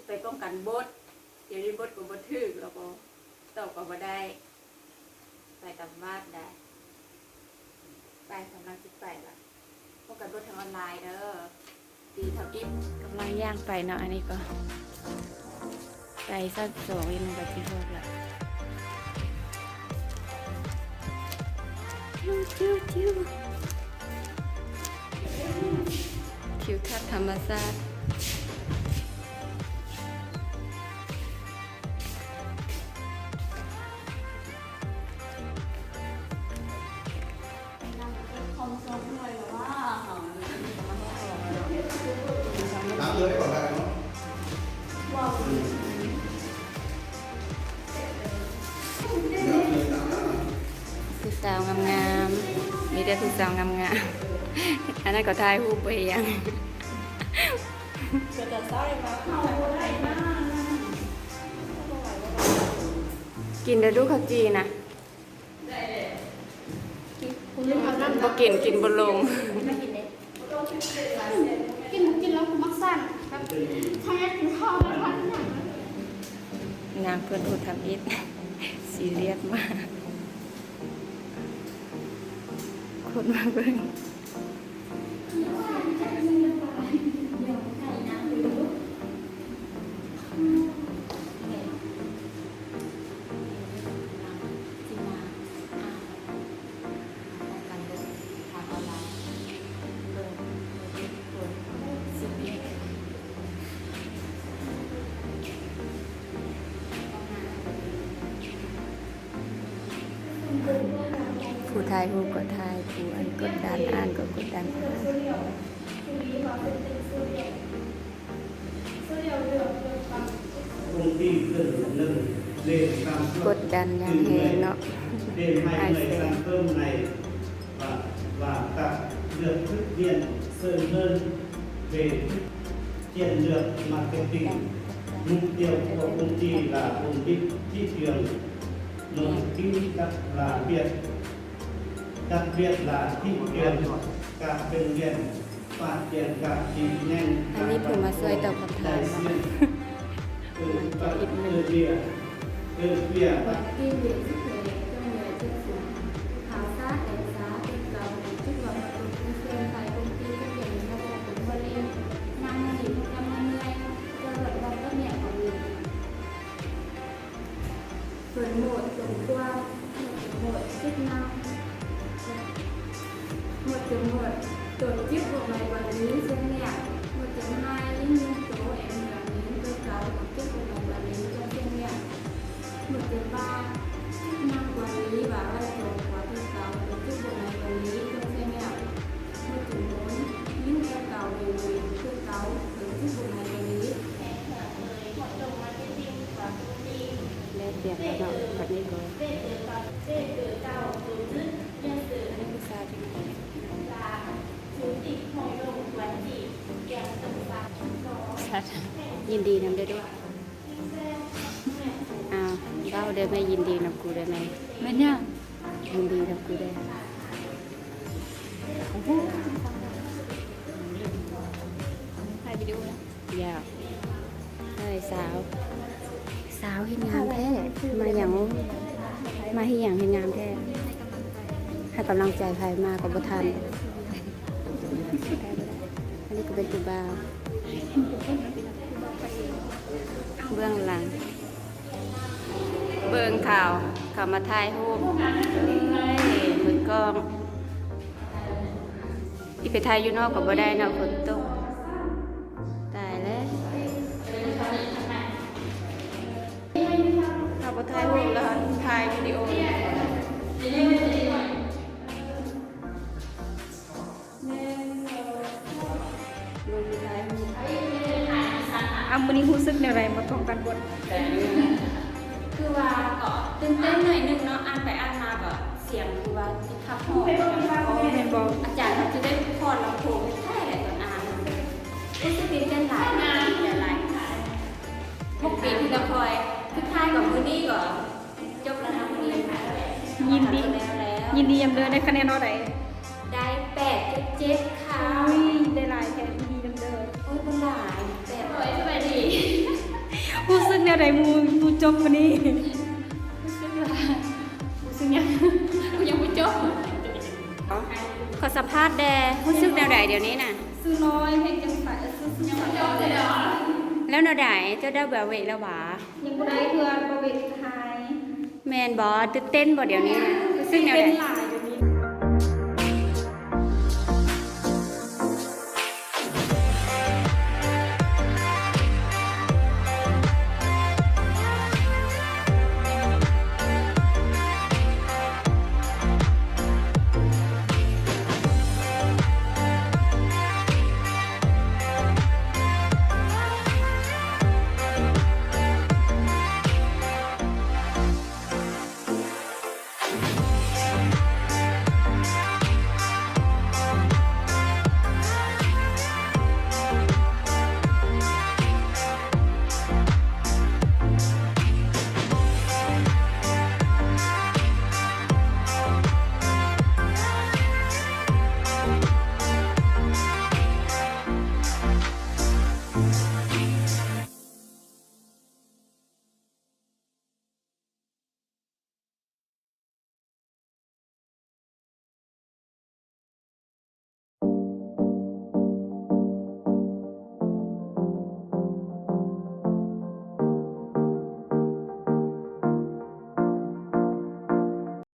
ໄປປ້ອງກັນບົດ, ດຽວນີ້ບົດກໍບໍ່ຖືກ ແລ້ວກໍຕອບກໍບໍ່ໄດ້. ໄປຕາມວາດໄດ້. ໄປ, ກຳລັງຊິໄປລະ. ປ້ອງກັນບົດທາງອອນລາຍເດີ. ກຳລັງຍ່າງໄປເນາະ, ອັນນີ້ກໍໄປຊັ້ນສອງ ຍັງບໍ່ທັນຮອດລະ. ທິວທັດທຳມະຊາດ. ຜູ້ສາວງາມໆ, ມີແຕ່ຜູ້ສາວງາມໆ. ອັນນັ້ນກໍຖ່າຍຮູບບໍ່ເຮັດຫຍັງ. ກິນເດີ້ລູກ ເຂົ້າຈີ່ນະ. ບໍ່ກິນ, ກິນບໍ່ລົງ. ກິນ, ກິນແລ້ວມັກສັ່ນ ແບບ ທຳອິດກິນເຂົ້າແລ້ວມັກສັ່ນ. ນາງເພິ່ນຜູ້ທຳອິດ ຊີຣຽສມາກ. ຄົນມາເບິ່ງ. ຜູ້ຖ່າຍຮູບກໍຖ່າຍ, ຜູ້ອັນກົດດັນອ່ານກໍກົດດັນອ່ານ. ກົດດັນຢ່າງແຮງເນາະ ອ້າຍແສງ. ອັນນີ້ຜູ້ມາຊ່ວຍຕອບຄຳຖາມເນາະ. ເພິ່ນໂໝດຈົງກວ້າງ, ໂໝດຈົງໂໝດ, ໂຕຈິກບວກໄມກວ່ານີ້ ເຊັ່ນເນີ້ຍ. ໂໝດຈົງຮ້າຍ, ຍິງນຸ່ງໂຕ, ແອມເໜືອງຍິງໂຕເກົ່າ, ໂຕຈິກບວກໄມກວ່ານີ້ ເຊັ່ນເນີ້ຍ. ໂໝດຈົງວ່າ, ຈິກນາງກວ່ານີ້, ວ່າໄວ້ໂຕກວ່າໂຕເກົ່າ, ໂຕຈິກບວກໄມກວ່ານີ້ ເຊັ່ນເນີ້ຍ. ໂໝດຈົງໂມນ, ຍິງແອວເກົ່າ, ເວີຍໂຕເກົ່າ, ໂຕຈິກບວກໄມກວ່ານີ້. ແລ້ວແຕ່ເນາະ ບັດນີ້ກໍ ອັນນີ້ຄືຊາວທີ່ ຊາດ ຍິນດີນຳເດີ້. ອ້າວ ເວົ້າເດີ້ແມ່, ຍິນດີນຳກູເດີ້ແມ່. ແມ່ນຫຍັງ? ຍິນດີນຳກູເດີ້. ຖ່າຍວິດີໂອນະ. ຢາກ ເອີຍ ສາວ ສາວເຮັດງາມແທ້. ມາຫຍັງ? ມາເຮັດຫຍັງເຮັດງາມແທ້? ໃຫ້ກຳລັງໃຈໃຜ? ມາກໍບໍ່ທັນ. ອັນນີ້ກໍເປັນຜູ້ບ່າວ. ເບື້ອງຫຼັງ ເບິ່ງເຂົາ ເຂົາມາຖ່າຍຮູບ. ເອີຍ ເບິ່ງກ້ອງ. ອີ່ ໄປຖ່າຍຢູ່ນອກກໍບໍ່ໄດ້ເນາະ ຝົນຕົກ. ຕາຍແລ້ວ ຖ້າບໍ່ຖ່າຍຮູບແລ້ວ ຖ່າຍວິດີໂອ. ເບິ່ງ ຖ່າຍຮູບ. ອ້າວ ມື້ນີ້ຮູ້ສຶກແນວໃດມາປ້ອງກັນບົດ? ຄືວ່າກໍຕື່ນເຕັ້ນໜ້ອຍໜຶ່ງເນາະ, ອ່ານໄປອ່ານມາກໍສຽງຄືວ່າ ແມ່ນບໍ່? ອາຈານເຂົາຈະໄດ້ຖອດລຳໂພງແທ້ໆ ແຫຼະຕອນອ່ານ. ຮູ້ສຶກຕື່ນເຕັ້ນຫຼາຍ, ດີໃຈຫຼາຍ. ຫົກປີທີ່ລໍຄອຍ, ສຸດທ້າຍກໍມື້ນີ້ກໍຈົບແລ້ວນະ. ມື້ນີ້ຍິນດີ, ຍິນດີນຳເດີ. ໄດ້ຄະແນນເທົ່າໃດ? ໄດ້ແປດຈຸດເຈັດ ຄ່ະ. ໂອ້ຍ ໄດ້ຫຼາຍແທ້, ຍິນດີນຳເດີ. ໂອ້ຍ ບໍ່ຫຼາຍ, ແປດ. ໂອ້ຍ ສະບາຍດີ. ແນວໃດ ໝູ່ ໝູ່ຈົບມື້ນີ້? ຮູ້ສຶກວ່າ ຮູ້ສຶກຫຍັງ? ກູຍັງບໍ່ຈົບ. ຂໍສຳພາດແດ່ ຮູ້ສຶກແນວໃດດຽວນີ້ນະ? ຊື່ນ້ອຍເພັງຈັ່ງໃສ ຊື່ ຊື່ ຍັງບໍ່ຈົບເລີຍເຫລອ? ແລ້ວແນວໃດ ເຈົ້າໄດ້ບາເວະແລ້ວຫວາ? ຍັງບໍ່ໄດ້ເທື່ອ ບາເວະຫາຍ. ແມ່ນບໍ່? ຕື່ນເຕັ້ນບໍ່ດຽວນີ້ນະ? ຮູ້ສຶກແນວໃດ? ຕື່ນເຕັ້ນຫຼາຍ